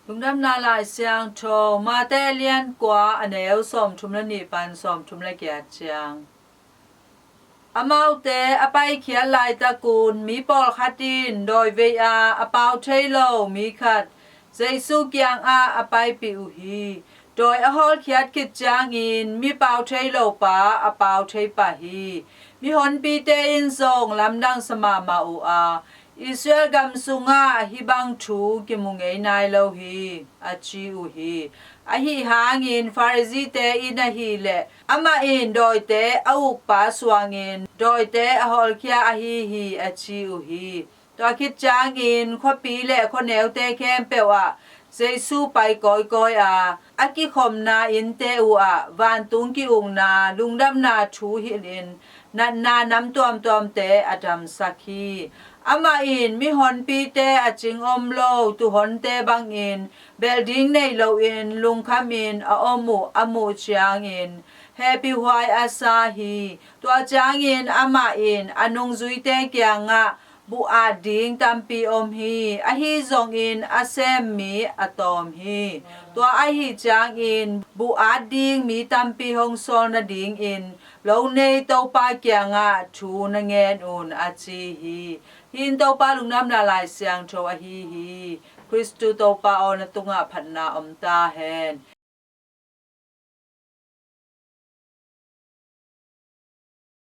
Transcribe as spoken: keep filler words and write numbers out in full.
Lungdamna Lai Siangtho Matthew a lian kua, a neu sawmthum le nih pan sawmthum le giat ciang. Amaute a paikhiat laitakun mi pawlkhat in dawivei-a a pau thei lo mi khat Jesu kiangah a paipih uh hi. Dawi a hawlkhiat khit ciangin mi pau thei lo pa a pau thei pah hi. Mihonpite in zong lamdang sa mahmah uh a, Israel gam sungah hih bang thu kimu ngei nai lo hi, a ci uh hi. Ahi hangin Pharisee-te in ahih leh, amah in dawite a ukpa suangin dawite a hawlkhia ahi hi, a ci uh hi. Tua khit ciangin khuapi le khuaneute khempeuh ah Jesu pai kawikawi a, a kikhopna innte uhah vantung ki-ukna lungdamna thu hilhin natna nam tuamtuamte a damsak hi. Amah in mihonpite a cing om lo tuuhonte bangin belh ding nei loin lungkhamin a om uh a muh ciangin hehpihhuai a sa hi. Tua ciangin amah in a nungzuite kiangah, "Buh at ding tampi om hi, ahi zongin a sem mi a tawm hi. Tua ahih ciangin buh at ding mi tampi hong sawl nadingin lo nei Topa kiangah thu na ngen un," a ci hi. Hih in Topa Lungdamna Lai Siangtho ahi hi. Khristu Topa aw, na tungah phatna om ta hen.